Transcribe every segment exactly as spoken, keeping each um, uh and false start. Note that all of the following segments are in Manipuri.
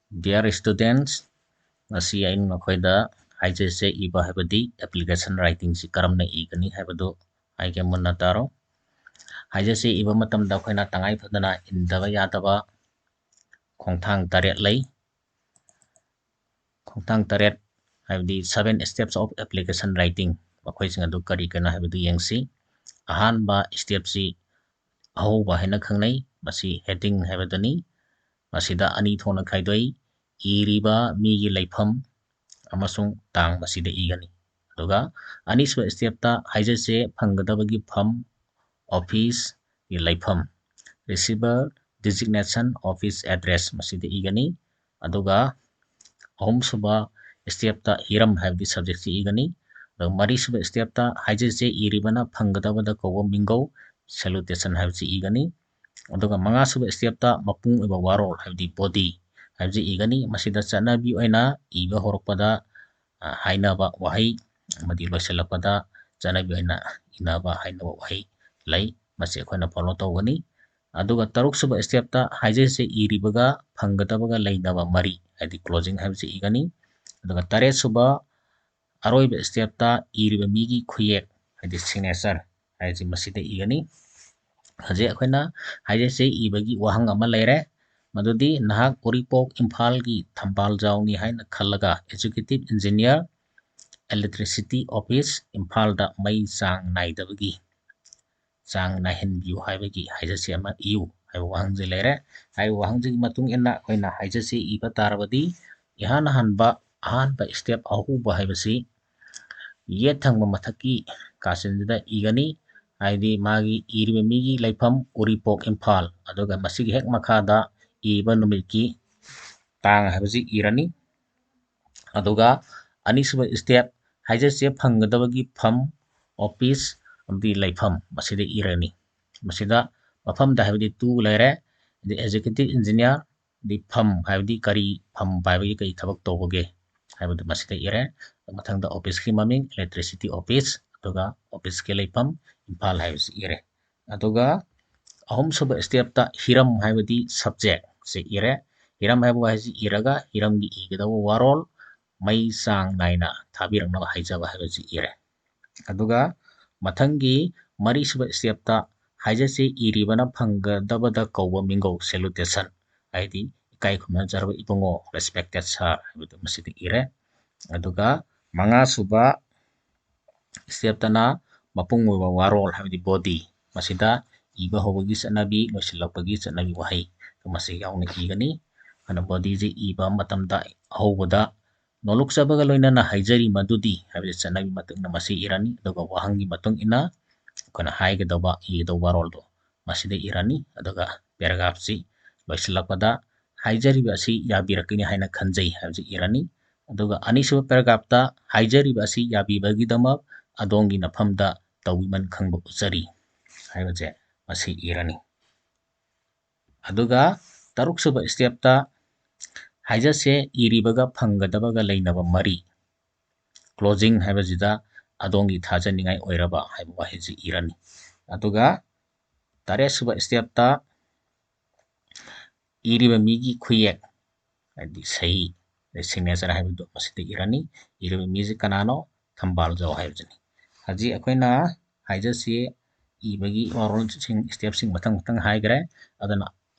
Dear students, ꯉꯁꯤ ꯑꯩꯅ ꯅꯈꯣꯏꯗ ꯍꯥꯏꯖꯆꯦ ꯏꯕ ꯍꯥꯏꯕꯗꯤ application writingꯁꯤ ꯀꯔꯝꯅ ꯏꯒꯅꯤ ꯍꯥꯏꯕꯗꯨ ꯍꯥꯏꯒꯦ꯫ ꯃꯨꯟꯅ ꯇꯥꯔꯣ꯫ ꯍꯥꯏꯖꯆꯦ ꯏꯕ ꯃꯇꯝꯗ ꯑꯩꯈꯣꯏꯅ ꯇꯉꯥꯏ ꯐꯗꯅ ꯏꯟꯗꯕ ꯌꯥꯗꯕ ꯈꯣꯡꯊꯥꯡ ꯇꯔꯦꯠ ꯂꯩ꯫ ꯈꯣꯡꯊꯥꯡ ꯇꯔꯦꯠ ꯍꯥꯏꯕꯗꯤ seven steps of application writing, ꯃꯈꯣꯏꯁꯤꯡ ꯑꯗꯨ ꯀꯔꯤ ꯀꯔꯤꯅꯣ ꯍꯥꯏꯕꯗꯨ ꯌꯦꯡꯁꯤ꯫ ꯑꯍꯥꯟꯕ stepꯁꯤ ꯑꯍꯧꯕ ꯍꯥꯏꯅ ꯈꯪꯅꯩ꯫ ꯃꯁꯤ heading ꯍꯥꯏꯕꯗꯨꯅꯤ꯫ ꯃꯁꯤꯗ ꯑꯅꯤ ꯊꯣꯛꯅ ꯈꯥꯏꯗꯣꯛꯏ꯫ ꯏꯔꯤꯕ ꯃꯤꯒꯤ ꯂꯩꯐꯝ ꯑꯃꯁꯨꯡ ꯇꯥꯡ ꯃꯁꯤꯗ ꯏꯒꯅꯤ꯫ ꯑꯗꯨꯒ ꯑꯅꯤꯁꯨꯕ stepꯇ ꯍꯥꯏꯖꯆꯦ ꯐꯪꯒꯗꯕꯒꯤ ꯐꯝ, officeꯀꯤ ꯂꯩꯐꯝ, receiver designation, office address ꯃꯁꯤꯗ ꯏꯒꯅꯤ꯫ ꯑꯗꯨꯒ ꯑꯍꯨꯝꯁꯨꯕ stepꯇ ꯍꯤꯔꯝ ꯍꯥꯏꯕꯗꯤ subjectꯁꯤ ꯏꯒꯅꯤ꯫ ꯑꯗꯨꯒ ꯃꯔꯤꯁꯨꯕ stepꯇ ꯍꯥꯏꯖꯆꯦ ꯏꯔꯤꯕꯅ ꯐꯪꯒꯗꯕꯗ ꯀꯧꯕ ꯃꯤꯡꯒꯧ, salutation ꯍꯥꯏꯕꯁꯤ ꯏꯒꯅꯤ꯫ ꯑꯗꯨꯒ ꯃꯉꯥꯁꯨꯕ stepꯇ ꯃꯄꯨꯡ ꯑꯣꯏꯕ ꯋꯥꯔꯣꯜ ꯍꯥꯏꯕꯗꯤ body ꯍꯥꯏꯕꯁꯤ ꯏꯒꯅꯤ꯫ ꯃꯁꯤꯗ ꯆꯠꯅꯕꯤ ꯑꯣꯏꯅ ꯏꯕ ꯍꯧꯔꯛꯄꯗ, ꯑ, ꯍꯥꯏꯅꯕ ꯋꯥꯍꯩ ꯑꯃꯗꯤ ꯂꯣꯏꯁꯤꯜꯂꯛꯄꯗ ꯆꯠꯅꯕꯤ ꯑꯣꯏꯅ ꯏꯅꯕ ꯍꯥꯏꯅꯕ ꯋꯥꯍꯩ ꯂꯩ꯫ ꯃꯁꯤ ꯑꯩꯈꯣꯏꯅ follow ꯇꯧꯒꯅꯤ꯫ ꯑꯗꯨꯒ ꯇꯔꯨꯛꯁꯨꯕ stepꯇ ꯍꯥꯏꯖꯆꯦ ꯏꯔꯤꯕꯒ ꯐꯪꯒꯗꯕꯒ ꯂꯩꯅꯕ ꯃꯔꯤ ꯍꯥꯏꯗꯤ closing ꯍꯥꯏꯕꯁꯤ ꯏꯒꯅꯤ꯫ ꯑꯗꯨꯒ ꯇꯔꯦꯠꯁꯨꯕ ꯑꯔꯣꯏꯕ stepꯇ ꯏꯔꯤꯕ ꯃꯤꯒꯤ ꯈꯨꯌꯦꯛ ꯍꯥꯏꯗꯤ signature ꯍꯥꯏꯁꯤ ꯃꯁꯤꯗ ꯏꯒꯅꯤ꯫ ꯍꯧꯖꯤꯛ ꯑꯩꯈꯣꯏꯅ ꯍꯥꯏꯖꯆꯦ ꯏꯕꯒꯤ ꯋꯥꯍꯪ ꯑꯃ ꯂꯩꯔꯦ, ꯃꯗꯨꯗꯤ ꯅꯍꯥꯛ ꯎꯔꯤꯄꯣꯛ ꯏꯝꯐꯥꯜꯒꯤ ꯊꯝꯕꯥꯜ ꯖꯥꯎꯅꯤ ꯍꯥꯏꯅ ꯈꯜꯂꯒ executive engineer, electricity office ꯏꯝꯐꯥꯜꯗ ꯃꯩ ꯆꯥꯡ ꯅꯥꯏꯗꯕꯒꯤ ꯆꯥꯡ ꯅꯥꯏꯍꯟꯕꯤꯌꯨ ꯍꯥꯏꯕꯒꯤ ꯍꯥꯏꯖꯆꯦ ꯑꯃ ꯏꯌꯨ ꯍꯥꯏꯕ ꯋꯥꯍꯪꯁꯤ ꯂꯩꯔꯦ꯫ ꯍꯥꯏꯔꯤꯕ ꯋꯥꯍꯪꯁꯤꯒꯤ ꯃꯇꯨꯡ ꯏꯟꯅ ꯑꯩꯈꯣꯏꯅ ꯍꯥꯏꯖꯆꯦ ꯏꯕ ꯇꯥꯔꯕꯗꯤ ꯏꯍꯥꯟ ꯍꯥꯟꯕ ꯑꯍꯥꯟꯕ step ꯑꯍꯧꯕ ꯍꯥꯏꯕꯁꯤ ꯌꯦꯠ ꯊꯪꯕ ꯃꯊꯛꯀꯤ ꯀꯥꯆꯤꯟꯁꯤꯗ ꯏꯒꯅꯤ꯫ ꯍꯥꯏꯗꯤ ꯃꯥꯒꯤ ꯏꯔꯤꯕ ꯃꯤꯒꯤ ꯂꯩꯐꯝ ꯎꯔꯤꯄꯣꯛ ꯏꯝꯐꯥꯜ, ꯑꯗꯨꯒ ꯃꯁꯤꯒꯤ ꯍꯦꯛ ꯃꯈꯥꯗ ꯏꯔꯤꯕ ꯅꯨꯃꯤꯠꯀꯤ ꯇꯥꯡ ꯍꯥꯏꯕꯁꯤ ꯏꯔꯅꯤ꯫ ꯑꯗꯨꯒ ꯑꯅꯤꯁꯨꯕ step ꯍꯥꯏꯖꯆꯦ ꯐꯪꯒꯗꯕꯒꯤ ꯐꯝ, office ꯑꯃꯗꯤ ꯂꯩꯐꯝ ꯃꯁꯤꯗ ꯏꯔꯅꯤ꯫ ꯃꯁꯤꯗ ꯃꯐꯝꯗ ꯍꯥꯏꯕꯗꯤ ꯇꯨ ꯂꯩꯔꯦ, ꯑꯗꯩ executive engineer, ꯑꯗꯩ ꯐꯝ ꯍꯥꯏꯕꯗꯤ ꯀꯔꯤ ꯐꯝ ꯄꯥꯏꯕꯒꯤ ꯀꯔꯤ ꯊꯕꯛ ꯇꯧꯕꯒꯦ ꯍꯥꯏꯕꯗꯨ ꯃꯁꯤꯗ ꯏꯔꯦ꯫ ꯃꯊꯪꯗ officeꯀꯤ ꯃꯃꯤꯡ electricity office, ꯑꯗꯨꯒ officeꯀꯤ ꯂꯩꯐꯝ ꯏꯝꯐꯥꯜ ꯍꯥꯏꯕꯁꯤ ꯏꯔꯦ꯫ ꯑꯗꯨꯒ ꯑꯍꯨꯝꯁꯨꯕ stepꯇ ꯍꯤꯔꯝ ꯍꯥꯏꯕꯗꯤ subjectꯁꯦ ꯏꯔꯦ꯫ ꯍꯤꯔꯝ ꯍꯥꯏꯕ ꯋꯥꯍꯩꯁꯤ ꯏꯔꯒ ꯍꯤꯔꯝꯒꯤ ꯏꯒꯗꯧꯕ ꯋꯥꯔꯣꯜ ꯃꯩ ꯆꯥꯡ ꯅꯥꯏꯅ ꯊꯥꯕꯤꯔꯛꯅꯕ ꯍꯥꯏꯖꯕ ꯍꯥꯏꯕꯁꯤ ꯏꯔꯦ꯫ ꯑꯗꯨꯒ ꯃꯊꯪꯒꯤ ꯃꯔꯤꯁꯨꯕ stepꯇ ꯍꯥꯏꯖꯁꯤ ꯏꯔꯤꯕꯅ ꯐꯪꯒꯗꯕꯗ ꯀꯧꯕ ꯃꯤꯡꯒꯧ, salutation, ꯍꯥꯏꯗꯤ ꯏꯀꯥꯏ ꯈꯨꯝꯅꯖꯔꯕ ꯏꯕꯨꯡꯉꯣ, respected sir ꯍꯥꯏꯕꯗꯨ ꯃꯁꯤꯗ ꯏꯔꯦ꯫ ꯑꯗꯨꯒ ꯃꯉꯥꯁꯨꯕ stepꯇꯅ ꯃꯄꯨꯡ ꯑꯣꯏꯕ ꯋꯥꯔꯣꯜ ꯍꯥꯏꯕꯗꯤ body, ꯃꯁꯤꯗ ꯏꯕ ꯍꯧꯕꯒꯤ ꯆꯠꯅꯕꯤ, ꯂꯣꯏꯁꯤꯜꯂꯛꯄꯒꯤ ꯆꯠꯅꯕꯤ ꯋꯥꯍꯩ ꯃꯁꯤ ꯌꯥꯎꯅ ꯏꯒꯅꯤ꯫ ꯑꯗꯨꯅ bodyꯁꯤ ꯏꯕ ꯃꯇꯝꯗ ꯑꯍꯧꯕꯗ ꯅꯣꯂꯨꯛꯆꯕꯒ ꯂꯣꯏꯅꯅ ꯍꯥꯏꯖꯔꯤ ꯃꯗꯨꯗꯤ ꯍꯥꯏꯕꯁꯤ ꯆꯠꯅꯕꯤ ꯃꯇꯨꯡ ꯏꯟꯅ ꯃꯁꯤ ꯏꯔꯅꯤ꯫ ꯑꯗꯨꯒ ꯋꯥꯍꯪꯒꯤ ꯃꯇꯨꯡ ꯏꯟꯅ ꯑꯩꯈꯣꯏꯅ ꯍꯥꯏꯒꯗꯧꯕ, ꯏꯒꯗꯧꯕ ꯋꯥꯔꯣꯜꯗꯣ ꯃꯁꯤꯗ ꯏꯔꯅꯤ꯫ ꯑꯗꯨꯒ paragraphꯁꯤ ꯂꯣꯏꯁꯤꯜꯂꯛꯄꯗ ꯍꯥꯏꯖꯔꯤꯕ ꯑꯁꯤ ꯌꯥꯕꯤꯔꯛꯀꯅꯤ ꯍꯥꯏꯅ ꯈꯟꯖꯩ ꯍꯥꯏꯕꯁꯤ ꯏꯔꯅꯤ꯫ ꯑꯗꯨꯒ ꯑꯅꯤꯁꯨꯕ paragraphꯇ ꯍꯥꯏꯖꯔꯤꯕ ꯑꯁꯤ ꯌꯥꯕꯤꯕꯒꯤꯗꯃꯛ ꯑꯗꯣꯝꯒꯤ ꯅꯐꯝꯗ ꯇꯧꯕꯤꯃꯜ ꯈꯪꯕ ꯎꯠꯆꯔꯤ ꯍꯥꯏꯕꯁꯦ ꯃꯁꯤ ꯏꯔꯅꯤ꯫ ꯑꯗꯨꯒ ꯇꯔꯨꯛꯁꯨꯕ stepꯇ ꯍꯥꯏꯖꯁꯦ ꯏꯔꯤꯕꯒ ꯐꯪꯒꯗꯕꯒ ꯂꯩꯅꯕ ꯃꯔꯤ, closing ꯍꯥꯏꯕꯁꯤꯗ ꯑꯗꯣꯝꯒꯤ ꯊꯥꯖꯅꯤꯡꯉꯥꯏ ꯑꯣꯏꯔꯕ ꯍꯥꯏꯕ ꯋꯥꯍꯩꯁꯤ ꯏꯔꯅꯤ꯫ ꯑꯗꯨꯒ ꯇꯔꯦꯠꯁꯨꯕ stepꯇ ꯏꯔꯤꯕ ꯃꯤꯒꯤ ꯈꯨꯌꯦꯛ, ꯍꯥꯏꯗꯤ ꯁꯍꯤ, signature ꯍꯥꯏꯕꯗꯣ ꯃꯁꯤꯗ ꯏꯔꯅꯤ꯫ ꯏꯔꯤꯕ ꯃꯤꯁꯤ ꯀꯅꯥꯅꯣ? ꯊꯝꯕꯥꯜꯖꯧ ꯍꯥꯏꯕꯁꯤꯅꯤ꯫ ꯍꯧꯖꯤꯛ ꯑꯩꯈꯣꯏꯅ ꯍꯥꯏꯖꯁꯤ ꯏꯕꯒꯤ ꯋꯥꯔꯣꯜꯁꯤꯡ, stepꯁꯤꯡ ꯃꯊꯪ ꯃꯊꯪ ꯍꯥꯏꯈ꯭ꯔꯦ꯫ ꯑꯗꯨꯅ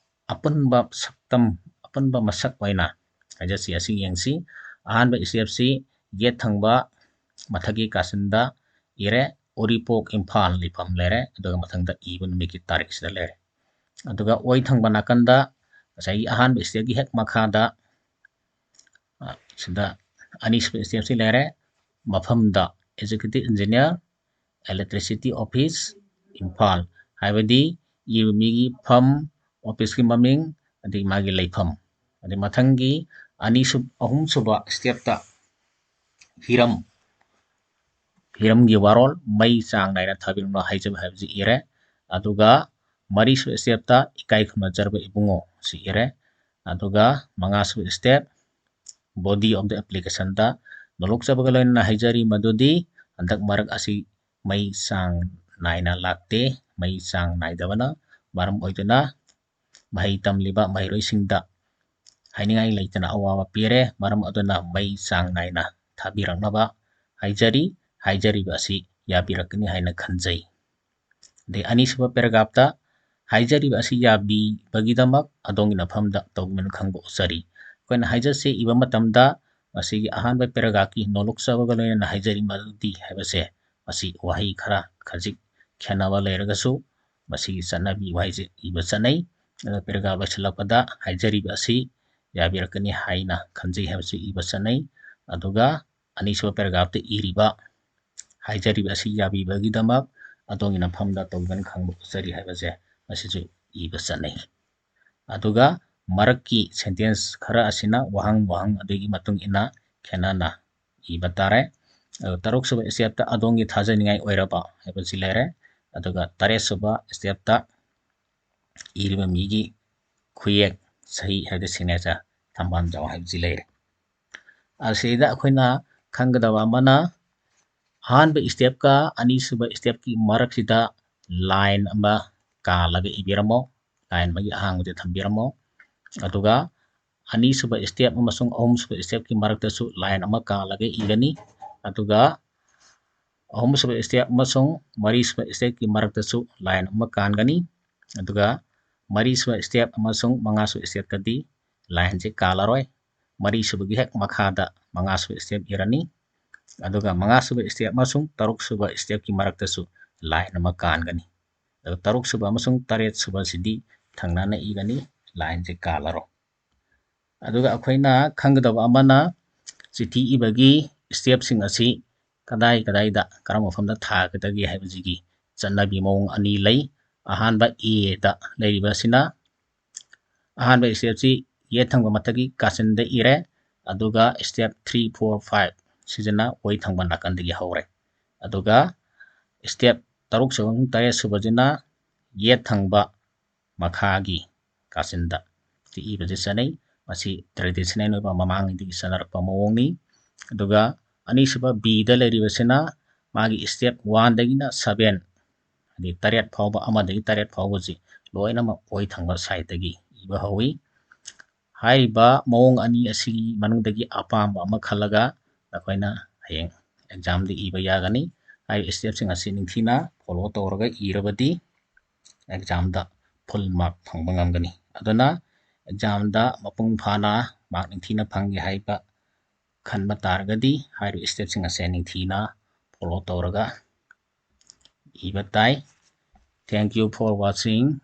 ꯑꯄꯨꯟꯕ ꯁꯛꯇꯝ, ꯑꯄꯨꯟꯕ ꯃꯁꯛ ꯑꯣꯏꯅ ꯍꯥꯏꯖꯁꯤ ꯑꯁꯤ ꯌꯦꯡꯁꯤ꯫ ꯑꯍꯥꯟꯕ stepꯁꯤ ꯌꯦꯠ ꯊꯪꯕ ꯃꯊꯛꯀꯤ ꯀꯥꯆꯤꯟꯗ ꯏꯔꯦ, ꯎꯔꯤꯄꯣꯛ ꯏꯝꯐꯥꯜ ꯂꯩꯐꯝ ꯂꯩꯔꯦ꯫ ꯑꯗꯨꯒ ꯃꯊꯪꯗ ꯏꯕ ꯅꯨꯃꯤꯠꯀꯤ ꯇꯥꯔꯤꯛꯁꯤꯗ ꯂꯩꯔꯦ꯫ ꯑꯗꯨꯒ ꯑꯣꯏ ꯊꯪꯕ ꯅꯥꯀꯟꯗ ꯉꯁꯥꯏꯒꯤ ꯑꯍꯥꯟꯕ stepꯀꯤ ꯍꯦꯛ ꯃꯈꯥꯗ, ꯑ, ꯁꯤꯗ ꯑꯅꯤꯁꯨꯕ stepꯁꯤ ꯂꯩꯔꯦ꯫ ꯃꯐꯝꯗ executive engineer, electricity office, Imphal, ꯍꯥꯏꯕꯗꯤ ꯏꯕ ꯃꯤꯒꯤ ꯐꯝ, officeꯀꯤ ꯃꯃꯤꯡ, ꯑꯗꯒꯤ ꯃꯥꯒꯤ ꯂꯩꯐꯝ꯫ ꯑꯗꯩ ꯃꯊꯪꯒꯤ ꯑꯅꯤꯁꯨ-, ꯑꯍꯨꯝꯁꯨꯕ stepꯇ ꯍꯤꯔꯝ, ꯍꯤꯔꯝꯒꯤ ꯋꯥꯔꯣꯜ ꯃꯩ ꯆꯥꯡ ꯅꯥꯏꯅ ꯊꯥꯕꯤꯔꯝꯂꯣ ꯍꯥꯏꯖꯕ ꯍꯥꯏꯕꯁꯤ ꯏꯔꯦ꯫ ꯑꯗꯨꯒ ꯃꯔꯤꯁꯨꯕ stepꯇ ꯏꯀꯥꯏ ꯈꯨꯝꯅꯖꯔꯕ ꯏꯕꯨꯡꯉꯣ ꯁꯤ ꯏꯔꯦ꯫ ꯑꯗꯨꯒ ꯃꯉꯥꯁꯨꯕ step, body of the applicationꯗ ꯅꯣꯂꯨꯛꯆꯕꯒ ꯂꯣꯏꯅꯅ ꯍꯥꯏꯖꯔꯤ ꯃꯗꯨꯗꯤ ꯍꯟꯗꯛ ꯃꯔꯛ ꯑꯁꯤ ꯃꯩ ꯆꯥꯡ ꯅꯥꯏꯅ ꯂꯥꯛꯇꯦ꯫ ꯃꯩ ꯆꯥꯡ ꯅꯥꯏꯗꯕꯅ ꯃꯔꯝ ꯑꯣꯏꯗꯨꯅ ꯃꯍꯩ ꯇꯝꯂꯤꯕ ꯃꯍꯩꯔꯣꯏꯁꯤꯡꯗ ꯍꯥꯏꯅꯤꯡꯉꯥꯏ ꯂꯩꯇꯅ ꯑꯋꯥꯕ ꯄꯤꯔꯦ꯫ ꯃꯔꯝ ꯑꯗꯨꯅ ꯃꯩ ꯆꯥꯡ ꯅꯥꯏꯅ ꯊꯥꯕꯤꯔꯛꯅꯕ ꯍꯥꯏꯖꯔꯤ꯫ ꯍꯥꯏꯖꯔꯤꯕ ꯑꯁꯤ ꯌꯥꯕꯤꯔꯛꯀꯅꯤ ꯍꯥꯏꯅ ꯈꯟꯖꯩ꯫ ꯑꯗꯩ ꯑꯅꯤꯁꯨꯕ paragraphꯇ ꯍꯥꯏꯖꯔꯤꯕ ꯑꯁꯤ ꯌꯥꯕꯤꯕꯒꯤꯗꯃꯛ ꯑꯗꯣꯝꯒꯤ ꯅꯐꯝꯗ ꯇꯧꯕꯤꯃꯜ ꯈꯪꯕ ꯎꯠꯆꯔꯤ꯫ ꯑꯩꯈꯣꯏꯅ ꯍꯥꯏꯖꯁꯦ ꯏꯕ ꯃꯇꯝꯗ ꯃꯁꯤꯒꯤ ꯑꯍꯥꯟꯕ paragraphꯀꯤ ꯅꯣꯂꯨꯛꯆꯕꯒ ꯂꯣꯏꯅꯅ ꯍꯥꯏꯖꯔꯤ ꯃꯗꯨꯗꯤ ꯍꯥꯏꯕꯁꯦ, ꯃꯁꯤ ꯋꯥꯍꯩ ꯈꯔ ꯈꯖꯤꯛ ꯈꯦꯠꯅꯕ ꯂꯩꯔꯒꯁꯨ ꯃꯁꯤꯒꯤ ꯆꯠꯅꯕꯤ ꯋꯥꯍꯩꯁꯦ ꯏꯕ ꯆꯠꯅꯩ꯫ ꯑꯗꯨꯒ paragraph ꯂꯣꯏꯁꯤꯜꯂꯛꯄꯗ ꯍꯥꯏꯖꯔꯤꯕ ꯑꯁꯤ ꯌꯥꯕꯤꯔꯛꯀꯅꯤ ꯍꯥꯏꯅ ꯈꯟꯖꯩ ꯍꯥꯏꯕꯁꯤ ꯏꯕ ꯆꯠꯅꯩ꯫ ꯑꯗꯨꯒ ꯑꯅꯤꯁꯨꯕ paragraphꯇ ꯏꯔꯤꯕ ꯍꯥꯏꯖꯔꯤꯕ ꯑꯁꯤ ꯌꯥꯕꯤꯕꯒꯤꯗꯃꯛ ꯑꯗꯣꯝꯒꯤ ꯅꯐꯝꯗ ꯇꯧꯕꯤꯃꯜ ꯈꯪꯕ ꯎꯠꯆꯔꯤ ꯍꯥꯏꯕꯁꯦ ꯃꯁꯤꯁꯨ ꯏꯕ ꯆꯠꯅꯩ꯫ ꯑꯗꯨꯒ ꯃꯔꯛꯀꯤ sentence ꯈꯔ ꯑꯁꯤꯅ ꯋꯥꯍꯪ ꯋꯥꯍꯪ ꯑꯗꯨꯒꯤ ꯃꯇꯨꯡ ꯏꯟꯅ ꯈꯦꯠꯅꯅ ꯏꯕ ꯇꯥꯔꯦ꯫ ꯑꯗꯨꯒ ꯇꯔꯨꯛꯁꯨꯕ stepꯇ ꯑꯗꯣꯝꯒꯤ ꯊꯥꯖꯅꯤꯡꯉꯥꯏ ꯑꯣꯏꯔꯕ ꯍꯥꯏꯕꯁꯤ ꯂꯩꯔꯦ꯫ ꯑꯗꯨꯒ ꯇꯔꯦꯠꯁꯨꯕ stepꯇ ꯏꯔꯤꯕ ꯃꯤꯒꯤ ꯈꯨꯌꯦꯛ ꯁꯍꯤ ꯍꯥꯏꯕꯗꯤ signature ꯊꯝꯕꯥꯜꯖꯥꯎ ꯍꯥꯏꯕꯁꯤ ꯂꯩꯔꯦ꯫ ꯑꯁꯤꯗ ꯑꯩꯈꯣꯏꯅ ꯈꯪꯒꯗꯕ ꯑꯃꯅ, ꯑꯍꯥꯟꯕ stepꯀ ꯑꯅꯤꯁꯨꯕ stepꯀꯤ ꯃꯔꯛꯁꯤꯗ line ꯑꯃ ꯀꯥꯜꯂꯒ ꯏꯕꯤꯔꯝꯃꯣ, line ꯑꯃꯒꯤ ꯑꯍꯥꯡꯕꯁꯦ ꯊꯝꯕꯤꯔꯝꯃꯣ꯫ ꯑꯗꯨꯒ ꯑꯅꯤꯁꯨꯕ step ꯑꯃꯁꯨꯡ ꯑꯍꯨꯝꯁꯨꯕ stepꯀꯤ ꯃꯔꯛꯇꯁꯨ line ꯑꯃ ꯀꯥꯜꯂꯒ ꯏꯒꯅꯤ꯫ ꯑꯗꯨꯒ ꯑꯍꯨꯝꯁꯨꯕ step ꯑꯃꯁꯨꯡ ꯃꯔꯤꯁꯨꯕ stepꯀꯤ ꯃꯔꯛꯇꯁꯨ line ꯑꯃ ꯀꯥꯟꯒꯅꯤ꯫ ꯑꯗꯨꯒ ꯃꯔꯤꯁꯨꯕ step ꯑꯃꯁꯨꯡ ꯃꯉꯥꯁꯨꯕ stepꯇꯗꯤ lineꯁꯦ ꯀꯥꯜꯂꯔꯣꯏ꯫ ꯃꯔꯤꯁꯨꯕꯒꯤ ꯍꯦꯛ ꯃꯈꯥꯗ ꯃꯉꯥꯁꯨꯕ step ꯏꯔꯅꯤ꯫ ꯑꯗꯨꯒ ꯃꯉꯥꯁꯨꯕ step ꯑꯃꯁꯨꯡ ꯇꯔꯨꯛꯁꯨꯕ stepꯀꯤ ꯃꯔꯛꯇꯁꯨ line ꯑꯃ ꯀꯥꯟꯒꯅꯤ꯫ ꯑꯗꯨꯒ ꯇꯔꯨꯛꯁꯨꯕ ꯑꯃꯁꯨꯡ ꯇꯔꯦꯠꯁꯨꯕꯁꯤꯗꯤ ꯊꯪꯅꯅ ꯏꯒꯅꯤ, lineꯁꯦ ꯀꯥꯜꯂꯔꯣꯏ꯫ ꯑꯗꯨꯒ ꯑꯩꯈꯣꯏꯅ ꯈꯪꯒꯗꯕ ꯑꯃꯅ, ꯆꯤꯊꯤ ꯏꯕꯒꯤ stepꯁꯤꯡ ꯑꯁꯤ ꯀꯗꯥꯏ ꯀꯗꯥꯏꯗ, ꯀꯔꯝꯕ ꯃꯐꯝꯗ ꯊꯥꯒꯗꯒꯦ ꯍꯥꯏꯕꯁꯤꯒꯤ ꯆꯠꯅꯕꯤ ꯃꯑꯣꯡ ꯑꯅꯤ ꯂꯩ꯫ ꯑꯍꯥꯟꯕ Aꯗ ꯂꯩꯔꯤꯕꯁꯤꯅ, ꯑꯍꯥꯟꯕ stepꯁꯤ ꯌꯦꯠ ꯊꯪꯕ ꯃꯊꯛꯀꯤ ꯀꯥꯆꯤꯟꯗ ꯏꯔꯦ꯫ ꯑꯗꯨꯒ step three, four, five ꯁꯤꯁꯤꯅ ꯑꯣꯏ ꯊꯪꯕ ꯅꯥꯀꯟꯗꯒꯤ ꯍꯧꯔꯦ꯫ ꯑꯗꯨꯒ step ꯇꯔꯨꯛ ꯁꯨꯕ ꯑꯃꯁꯨꯡ ꯇꯔꯦꯠ ꯁꯨꯕꯁꯤꯅ ꯌꯦꯠ ꯊꯪꯕ ꯃꯈꯥꯒꯤ ꯀꯥꯆꯤꯟꯗ ꯏꯕꯁꯦ ꯆꯠꯅꯩ꯫ ꯃꯁꯤ traditional ꯑꯣꯏꯕ ꯃꯃꯥꯡꯉꯩꯗꯒꯤ ꯆꯠꯅꯔꯛꯄ ꯃꯑꯣꯡꯅꯤ꯫ ꯑꯗꯨꯒ ꯑꯅꯤꯁꯨꯕ Bꯗ ꯂꯩꯔꯤꯕꯁꯤꯅ ꯃꯥꯒꯤ step oneꯗꯒꯤꯅ seven, ꯍꯥꯏꯗꯤ ꯇꯔꯦꯠ ꯐꯥꯎꯕ, ꯑꯃꯗꯒꯤ ꯇꯔꯦꯠ ꯐꯥꯎꯕꯁꯤ ꯂꯣꯏꯅꯃꯛ ꯑꯣꯏ ꯊꯪꯕ sideꯇꯒꯤ ꯏꯕ ꯍꯧꯏ꯫ ꯍꯥꯏꯔꯤꯕ ꯃꯑꯣꯡ ꯑꯅꯤ ꯑꯁꯤꯒꯤ ꯃꯅꯨꯡꯗꯒꯤ ꯑꯄꯥꯝꯕ ꯑꯃ ꯈꯜꯂꯒ ꯅꯈꯣꯏꯅ ꯍꯌꯦꯡ ꯑꯦꯛꯖꯥꯝꯗ ꯏꯕ ꯌꯥꯒꯅꯤ꯫ ꯍꯥꯏꯔꯤꯕ ꯏꯁꯇꯦꯞꯁꯤꯡ ꯑꯁꯤ ꯅꯤꯡꯊꯤꯅ ꯐꯣꯂꯣ ꯇꯧꯔꯒ ꯏꯔꯕꯗꯤ ꯑꯦꯛꯖꯥꯝꯗ ꯐꯨꯜ ꯃꯥꯔꯛ ꯐꯪꯕ ꯉꯝꯒꯅꯤ꯫ ꯑꯗꯨꯅ ꯑꯦꯛꯖꯥꯝꯗ ꯃꯄꯨꯡ ꯐꯥꯅ ꯃꯥꯔꯛ ꯅꯤꯡꯊꯤꯅ ꯐꯪꯒꯦ ꯍꯥꯏꯕ ꯈꯟꯕ ꯇꯥꯔꯒꯗꯤ ꯍꯥꯏꯔꯤꯕ ꯏꯁꯇꯦꯞꯁꯤꯡ ꯑꯁꯦ ꯅꯤꯡꯊꯤꯅ ꯐꯣꯂꯣ ꯇꯧꯔꯒ ꯏꯕ ꯇꯥꯏ꯫ Thank you for watching.